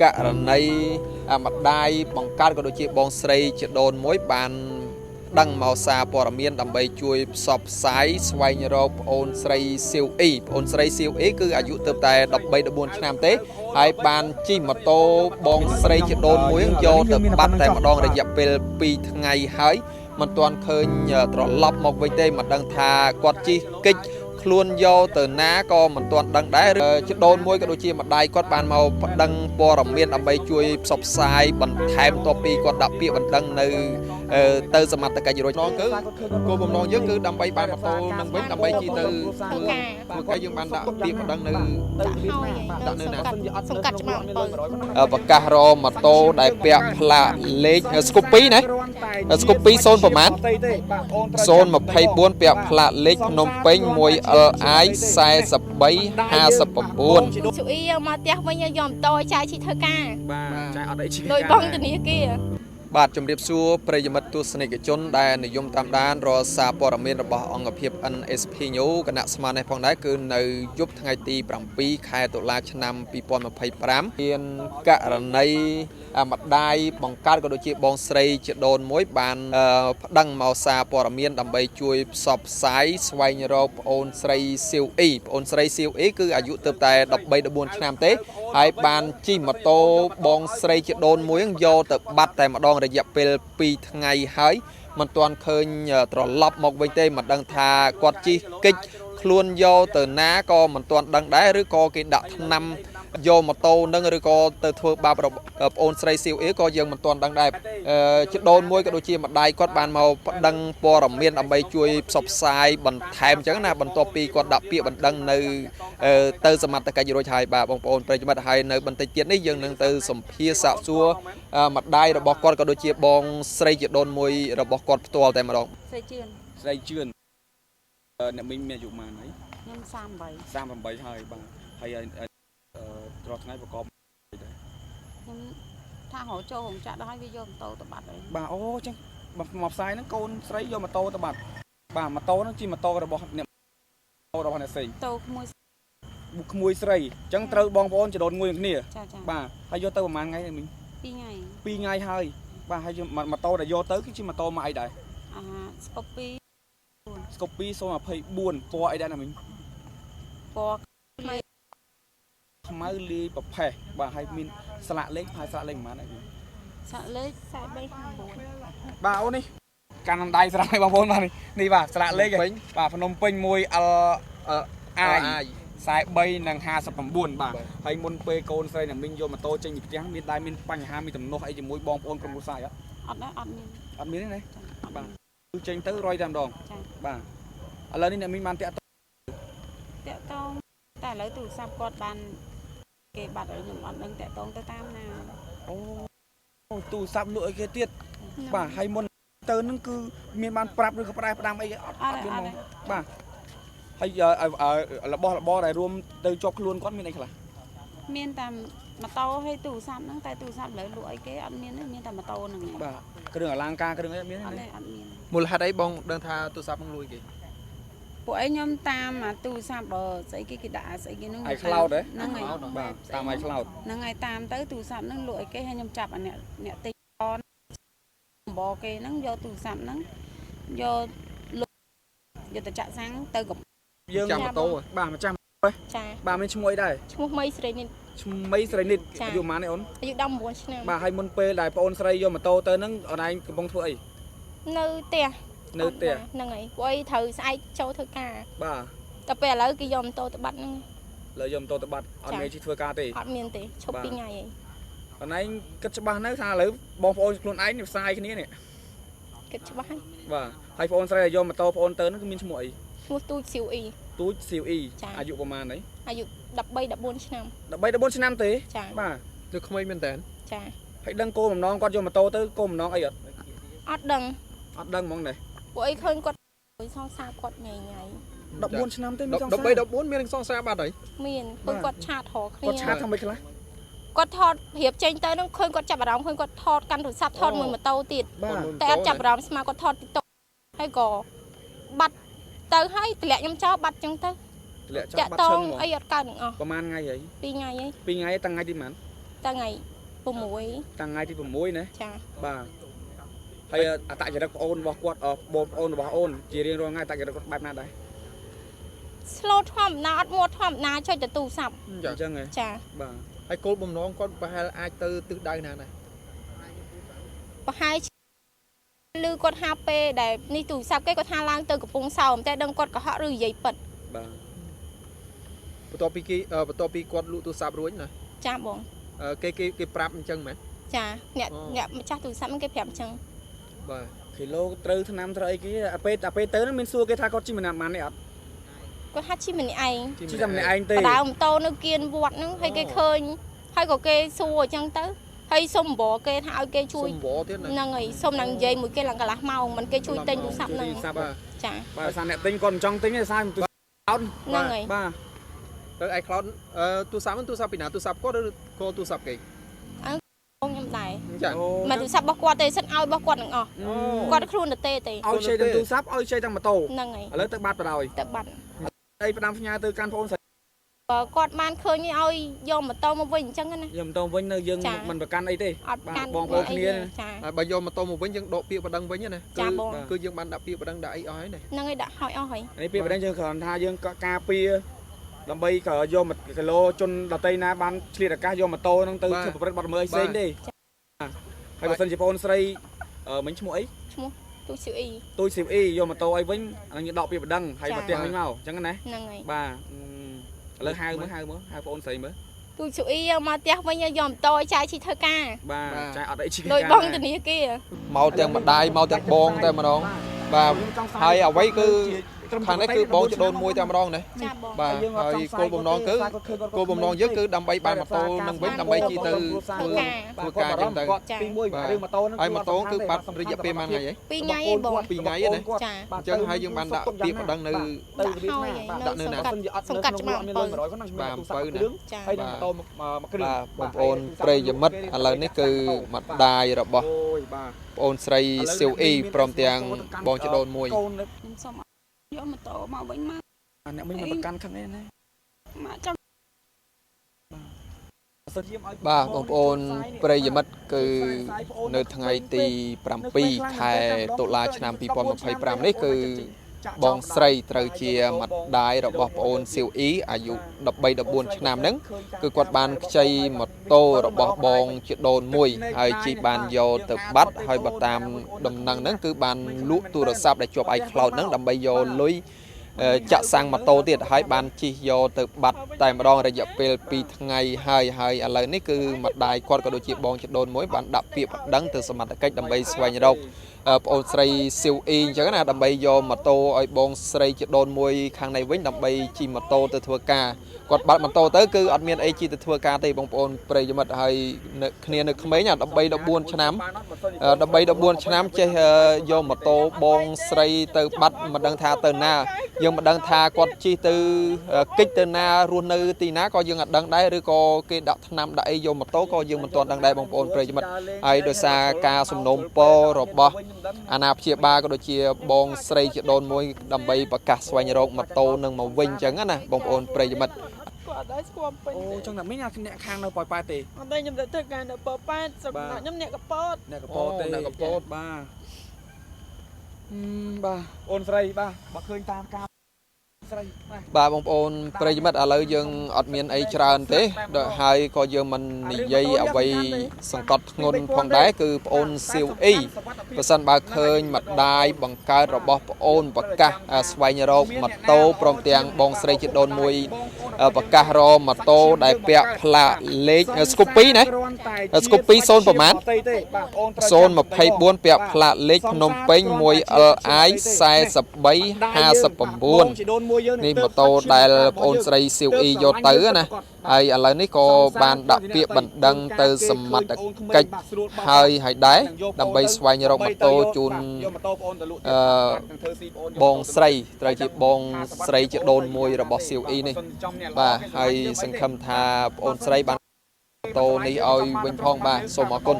ករណីម្ដាយបង្កើតក៏ដូចជាបងស្រីជាដូនមួយបានដឹងមកសារព័ត៌មានដើម្បីជួយផ្សព្វផ្សាយស្វែងរកប្អូនស្រីសៀវអ៊ីប្អូនស្រីសៀវអ៊ីគឺអាយុទើបតែ13 14ឆ្នាំទេហើយបានជិះម៉ូតូបងស្រីជាដូនមួយយកទៅបាត់តែម្ដងរយៈពេល2ថ្ងៃហើយមិនទាន់ឃើញត្រឡប់មកវិញទេមិនដឹងថាគាត់ជិះគេចខ្លួនយកទៅណាក៏មិនទាន់ដឹងដែរចដូនមួយក៏ដូចជាម្ដាយគាត់បានមកប្តឹងព័ត៌មានដើម្បីជួយផ្សព្វផ្សាយបន្ថែមតពីគាត់ដាក់ពាក្យបណ្ដឹងនៅទៅសមត្ថកិច្ចរួចគឺគោលបំណងយើងគឺដើម្បីបានម៉ូតូនឹងវិញដើម្បីជិះទៅធ្វើការយើងបានដាក់ពាក្យបណ្ដឹងនៅ ដាក់នៅណាសង្កាត់ច្បារអំពៅ ប្រកាសរម៉ូតូដែលពាក់ផ្លាកលេខស្គូពីណាស្គូពី0ប្រមាណ024ពាក់ផ្លាកលេខភ្នំពេញ 1LI 4359 ស៊ូអ៊ីយកមកផ្ទះវិញយកម៉ូតូចាយជិះធ្វើការ បាទចាយអត់អីជិះ លុយបងធនាគារ បាទជំរាបសួរប្រិយមិត្តទស្សនិកជនដែលនិយមតាមដានរាល់សារព័ត៌មានរបស់អង្គភាព NSP News គណៈស្មាននេះផងដែរគឺនៅយប់ថ្ងៃទី7ខែតុលាឆ្នាំ2025មានករណីម្ដាយបង្កើតក៏ដូចជាបងស្រីជាដូនមួយបានប្តឹងមកសារព័ត៌មានដើម្បីជួយផ្សព្វផ្សាយស្វែងរកប្អូនស្រីសៀវអ៊ីប្អូនស្រីសៀវអ៊ីគឺអាយុទើបតែ13 14ឆ្នាំទេហើយបានជិះម៉ូតូបងស្រីជាដូនមួយយកទៅបាត់តែម្ដងរយៈពេល2ថ្ងៃហើយមិនទាន់ឃើញត្រឡប់មកវិញទេមិនដឹងថាគាត់ជិះគេចខ្លួនយកទៅណាក៏មិនទាន់ដឹងដែរឬក៏គេដាក់ថ្នាំយកម៉ូតូនឹងឬក៏ទៅធ្វើបាបប្អូនស្រីសៀវអ៊ីក៏យើងមិនទាន់ដឹងដែរចដូនមួយក៏ដូចជាម្ដាយគាត់បានមកប្តឹងព័ត៌មានដើម្បីជួយផ្សព្វផ្សាយបន្ថែមអញ្ចឹងណាបន្ទាប់ពីគាត់ដាក់ពាក្យបណ្ដឹងនៅទៅសមត្ថកិច្ចរួចហើយបាទបងប្អូនប្រិយមិត្តហើយនៅបន្តិចទៀតនេះយើងនឹងទៅសម្ភាសសាកសួរម្ដាយរបស់គាត់ក៏ដូចជាបងស្រីជាដូនមួយរបស់គាត់ផ្ទាល់តែម្ដង ស្រីជឿន ស្រីជឿនអ្នកមីងមានអាយុប៉ុន្មានហើយ ខ្ញុំ38 38ហើយបាទហើយរាល់ថ្ងៃប្រកបដែរ ខ្ញុំថារកចូលរោងចក្រដល់ហើយវាយកម៉ូតូទៅបាត់ហើយ បាទអូចឹងមកផ្សាយហ្នឹងកូនស្រីយកម៉ូតូទៅបាត់បាទម៉ូតូហ្នឹងជាម៉ូតូរបស់អ្នករបស់អ្នកស្រី ម៉ូតូក្មួយ ក្មួយស្រីអញ្ចឹងត្រូវបងប្អូនចដូនមួយនឹងគ្នា ចាចា បាទហើយយកទៅប្រហែលថ្ងៃទេមីង 2ថ្ងៃ 2ថ្ងៃហើយបាទហើយម៉ូតូដែលយកទៅគឺជាម៉ូតូមកអីដែរ អាស្កូពី ស្កូពី024ពណ៌អីដែរណាមីង ពណ៌ ខ្មៅលាយប្រផេះបាទហើយមានស្លាកលេខហើយស្លាកលេខប្រហែលដែរ ស្លាកលេខ 4359 បាទអូននេះកាន់ដៃស្រាប់ឲ្យបងប្អូនបាទនេះបាទស្លាកលេខបាទភ្នំពេញ 1 L I 43និង59បាទហើយមុនពេលកូនស្រីនឹងមីងយកម៉ូតូចេញពីផ្ទះមានដែរមានបញ្ហាមានទំនាស់អីជាមួយបងប្អូនក្រុមគ្រួសារអត់ អត់ដែរអត់មាន អត់មានទេណា ចា បាទគឺចេញទៅរយតែម្ដង ចា បាទឥឡូវនេះអ្នកមីងបានតាក់ តាក់តងតែឥឡូវទូរស័ព្ទគាត់បានគេបាត់ហើយខ្ញុំអត់ដឹងតាក់តងទៅតាមណា អូទូរស័ព្ទលក់ឲ្យគេទៀតបាទហើយមុនទៅនឹងគឺមានបានប្រាប់ឬក៏ផ្ដែផ្ដាំអីអត់ អត់ អត់មាន អត់ មកបាទហើយរបស់របរដែលរួមទៅជាប់ខ្លួនគាត់មានអីខ្លះ មានតែម៉ូតូហើយទូរស័ព្ទហ្នឹងតែទូរស័ព្ទឥឡូវលក់ឲ្យគេអត់មានទេមានតែម៉ូតូហ្នឹងឯង បាទគ្រឿងអលង្ការគ្រឿងអីអត់មាន អត់ ទេ ទេអត់មាន មូលហេតុអីបងដឹងថាទូរស័ព្ទនឹងលួចគេ ពួកឯងខ្ញុំតាមអាទូរស័ព្ទបើស្អីគេគេដាក់អាស្អីគេហ្នឹង iCloud ហ៎ ហ្នឹងហើយ បាទតាម iCloud ហ្នឹងហើយតាមទៅទូរស័ព្ទហ្នឹងលក់ឲ្យគេហើយខ្ញុំចាប់អាអ្នកអ្នកទិញអំបគេហ្នឹងយកទូរស័ព្ទហ្នឹងយកលក់យកទៅចាក់សាំងទៅកំ យើង ចាំម៉ូតូ បាទម្ចាស់ ចា បាទមានឈ្មោះអីដែរ ឈ្មោះមីស្រីនេះ ឈ្មោះមីស្រីនិត ចា អាយុប៉ុន្មានទេអូន អាយុ19ឆ្នាំ បាទហើយមុនពេលដែលប្អូនស្រីយកម៉ូតូទៅហ្នឹងអូនឯងកំពុងធ្វើអី នៅផ្ទះ នៅផ្ទះ ហ្នឹងហើយពួកអីត្រូវស្អែកចូលធ្វើការ បាទ តែពេលឥឡូវគេយកម៉ូតូទៅបាត់ហ្នឹង លើយកម៉ូតូទៅបាត់អត់មានជិះធ្វើការទេ អត់មានទេឈប់2ថ្ងៃហើយ អូនឯងគិតច្បាស់នៅថាឥឡូវបងប្អូនខ្លួនឯងនេះផ្សាយគ្នានេះ គិតច្បាស់ហើយ បាទហើយប្អូនស្រីដែលយកម៉ូតូប្អូនទៅហ្នឹងគឺមានឈ្មោះអី ឈ្មោះទូចស៊ីវអ៊ី ទូចស៊ីវអ៊ី ចា អាយុប្រហែលអី អាយុ13 14ឆ្នាំ 13 14ឆ្នាំទេ ចា បាទ គឺក្មេងមែនតើ ចា ហើយដឹងគោលបំណងគាត់យកម៉ូតូទៅគោលបំណងអីអត់ អត់ដឹង អត់ដឹងហ្មងនេះ ពួកអីឃើញគាត់សង្សារគាត់ញ៉ៃញ៉ៃ 14ឆ្នាំទេមានសង្សារ 13 14មានសង្សារបាត់ហើយ មានឃើញគាត់ឆាតរកគ្នា គាត់ឆាតធ្វើម៉េចខ្លះ គាត់ថតរៀបចេញទៅហ្នឹងឃើញគាត់ចាប់អារម្មណ៍ឃើញគាត់ថតកាន់ទូរស័ព្ទថតមួយម៉ូតូទៀត បាទ តែអត់ចាប់អារម្មណ៍ស្មាគាត់ថត TikTok ហើយក៏បាត់ទៅហើយតម្លាក់ខ្ញុំចោលបាត់ចឹងទៅ ធ្លាក់ចោល តាក់តង បាត់ឈឹងហ្មង អីអត់កើតទាំងអស់ ប្រហែលថ្ងៃហើយ 2ថ្ងៃហើយ 2ថ្ងៃតាំងថ្ងៃទីប៉ុន្មាន តាំងថ្ងៃ6 តាំងថ្ងៃទី6ណា ចា បាទហើយអត្តចរិតប្អូនរបស់គាត់អបងប្អូនរបស់អូនជារៀងរាល់ថ្ងៃអត្តចរិតគាត់បែបណាដែរ slow ធម្មតាអត់មួធម្មតាចុចទៅទូរស័ព្ទ ចា អញ្ចឹងហ៎ ចា បាទ ហើយគោលបំណងគាត់ប្រហែលអាចទៅទិសដៅណាដែរ ប្រហែលជាឮគាត់ថាពេលដែលនេះទូរស័ព្ទគេគាត់ថាឡើងទៅកំពង់សោមតែដឹងគាត់កុហកឬនិយាយពិត បាទ បន្ទាប់ពីគេបន្ទាប់ពីគាត់លក់ទូរស័ព្ទរួចណា ចាបង គេគេគេប្រាប់អញ្ចឹងមែន ចាអ្នក អូ អ្នកម្ចាស់ទូរស័ព្ទហ្នឹងគេប្រាប់អញ្ចឹង បាទ គីឡូត្រូវឆ្នាំត្រូវអីគេអាពេលអាពេលទៅហ្នឹងមានសួរគេថាគាត់ជិះម្នាក់ម៉ាននេះអត់ គាត់ថាជិះម្នាក់ឯង ជិះតែម្នាក់ឯងទេ បដើមម៉ូតូនៅគៀនវត្តហ្នឹងហើយគេឃើញហើយក៏គេសួរអញ្ចឹងទៅហើយសុំបរគេថាឲ្យគេជួយ សុំវទៀតណា ហ្នឹងហើយសុំនឹងនិយាយមួយគេឡើងកន្លះម៉ោងមិនគេជួយទិញទូរស័ព្ទហ្នឹង ទូរស័ព្ទ បាទ ចា បាទសារអ្នកទិញគាត់មិនចង់ទិញទេសារទូរស័ព្ទ ហ្នឹងហើយ បាទ ទៅ iCloud ទូរស័ព្ទហ្នឹងទូរស័ព្ទពីណាទូរស័ព្ទគាត់ឬក៏ទូរស័ព្ទគេ បងខ្ញុំដែរ ចា អូ មិនទូរស័ព្ទរបស់គាត់ទេសិនឲ្យរបស់គាត់ទាំងអស់ អូ គាត់ខ្លួនទៅទេទេ ឲ្យជ័យទាំងទូរស័ព្ទឲ្យជ័យទាំងម៉ូតូ ហ្នឹងហើយ ឥឡូវទៅបាត់បដ ாய் ទៅបាត់ អីផ្ដាំផ្ញើទៅកាន់បងអូនស្រី បើគាត់បានឃើញនេះឲ្យយកម៉ូតូមកវិញអញ្ចឹងណា យកម៉ូតូវិញនៅយើង ចា មិនប្រកាន់អីទេ អត់កាន់ បាទបងប្អូនគ្នា អីទេចា ហើយបើយកម៉ូតូមកវិញយើងដកពាក្យប្តឹងវិញណា ចាបង គឺយើងបានដាក់ពាក្យប្តឹងដាក់អីអស់ហើយណា ហ្នឹងហើយដាក់ឲ្យអស់ហើយ នេះពេលប្រដឹងយើងគ្រាន់ថាយើងក៏ការពារដើម្បីក៏យកមកគីឡូជនដតីណាបានឆ្លៀតឱកាសយកម៉ូតូហ្នឹងទៅធ្វើប្រព្រឹត្តបទល្មើសអីផ្សេងទេហើយបើសិនជាបងអូនស្រីអឺមិញឈ្មោះអី ឈ្មោះទូស៊ីអ៊ី ទូចស៊ីអ៊ីយកម៉ូតូអីវិញអាហ្នឹងយើងដកពីប្តឹងហើយមកផ្ទះវិញមកអញ្ចឹងណា ហ្នឹងហើយ បាទឥឡូវហៅមើលហៅមើលហៅបងអូនស្រីមើល ទូស៊ីអ៊ីយកមកផ្ទះវិញយកម៉ូតូឲ្យចាយជីធ្វើការ បាទចាយអត់អីជី ដោយបងធនាគារ មកទាំងម្ដាយមកទាំងបងតែម្ដងបាទហើយអ្វីគឺខាងនេះគឺបងចដូនមួយតែម្ដងណា ចាបង បាទហើយគោលបំណងគឺគោលបំណងយើងគឺដើម្បីបានម៉ូតូនឹងវិញដើម្បីជិះទៅធ្វើធ្វើការចឹងទៅ គាត់ទី1រឿងម៉ូតូហ្នឹង ហើយម៉ូតូគឺបាត់រយៈពេលប៉ុន្មានថ្ងៃហី ពីរថ្ងៃឯងបង ពីរថ្ងៃឯណា ចា អញ្ចឹងហើយយើងបានដាក់ពាក្យប្តឹងនៅ ដាក់ហើយ ដាក់នៅណា នៅសង្កាត់ច្បារអំពៅ 100ហ្នឹង បាទអំពៅណា គ្រឿង ចា ហើយនឹងម៉ូតូមួយគ្រឿង បាទបងប្អូនប្រិយមិត្តឥឡូវនេះគឺម្ដាយរបស់ អូយបាទ ប្អូនស្រីសៀវអ៊ីព្រមទាំងបងចដូនមួយ កូន ខ្ញុំសុំឲ្យយកម៉ូតូមកវិញមក អ្នកមីងមិនប្រកាន់ខឹងទេណា ម៉ាក់ចង់ សិនយាមឲ្យ បាទបងប្អូនប្រិយមិត្តគឺនៅថ្ងៃទី7ខែតុលាឆ្នាំ2025នេះគឺបងស្រីត្រូវជាម្ដាយរបស់ប្អូនសៀវអ៊ីអាយុ13 14ឆ្នាំហ្នឹងគឺគាត់បានខ្ចីម៉ូតូរបស់បងជាដូនមួយហើយជិះបានយកទៅបាត់ហើយបើតាមដំណឹងហ្នឹងគឺបានលក់ទូរស័ព្ទដែលជាប់ iCloud ហ្នឹងដើម្បីយកលុយចាក់សាំងម៉ូតូទៀតហើយបានជិះយកទៅបាត់តែម្ដងរយៈពេល2ថ្ងៃហើយហើយឥឡូវនេះគឺម្ដាយគាត់ក៏ដូចជាបងចដូនមួយបានដាក់ពាក្យប្តឹងទៅសមត្ថកិច្ចដើម្បីស្វែងរកប្អូនស្រីសៀវអ៊ីអញ្ចឹងណាដើម្បីយកម៉ូតូឲ្យបងស្រីចដូនមួយខាងនេះវិញដើម្បីជិះម៉ូតូទៅធ្វើការគាត់បាត់ម៉ូតូទៅគឺអត់មានអីជិះទៅធ្វើការទេបងប្អូនប្រិយមិត្តហើយនៅគ្នានៅក្មេង13 14ឆ្នាំ 13 14ឆ្នាំចេះយកម៉ូតូបងស្រីទៅបាត់មិនដឹងថាទៅណាយើងមិនដឹងថាគាត់ជិះទៅគិចទៅណារស់នៅទីណាក៏យើងអត់ដឹងដែរឬក៏គេដាក់ថ្នាំដាក់អីយកម៉ូតូក៏យើងមិនទាន់ដឹងដែរបងប្អូនប្រិយមិត្តហើយដោយសារការសំណូមពររបស់អាណាព្យាបាលក៏ដូចជាបងស្រីជាដូនមួយដើម្បីប្រកាសស្វែងរកម៉ូតូនឹងមកវិញអញ្ចឹងណាបងប្អូនប្រិយមិត្ត គាត់អត់ដែរស្គាល់ពេញ អូ ទេ ចឹងតែមីងអ្នកខាងនៅប៉ោយប៉ែតទេ អត់ដែរខ្ញុំទៅធ្វើការនៅប៉ោយប៉ែតស្រុក បាទ ខ្ញុំអ្នកកពត អ្នកកពតទេ អ្នកកពត បាទបាទអូនស្រីបាទបើឃើញតាមការស្រីបាទ បាទបងប្អូនប្រិយមិត្តឥឡូវយើងអត់មានអីច្រើនទេដល់ហើយក៏យើងមិននិយាយអ្វីសង្កត់ធ្ងន់ផងដែរគឺប្អូនសៀវអ៊ីប្រសិនបើឃើញម្ដាយបង្កើតរបស់ប្អូនប្រកាសស្វែងរកម៉ូតូព្រមទាំងបងស្រីជាដូនមួយប្រកាសរកម៉ូតូដែលពាក់ផ្លាកលេខស្គូពីណាស្គូពី0ប្រមាណ024ពាក់ផ្លាកលេខភ្នំពេញ 1LI 4359នេះម៉ូតូដែលប្អូនស្រីសៀវអ៊ីយកទៅណាហើយឥឡូវនេះក៏បានដាក់ពាក្យបណ្ដឹងទៅសមត្ថកិច្ចហើយហើយដែរដើម្បីស្វែងរកម៉ូតូជូនបងស្រីត្រូវជាបងស្រីជាដូនមួយរបស់សៀវអ៊ីនេះបាទហើយសង្ឃឹមថាប្អូនស្រីបានម៉ូតូនេះឲ្យវិញផងបាទសូមអរគុណ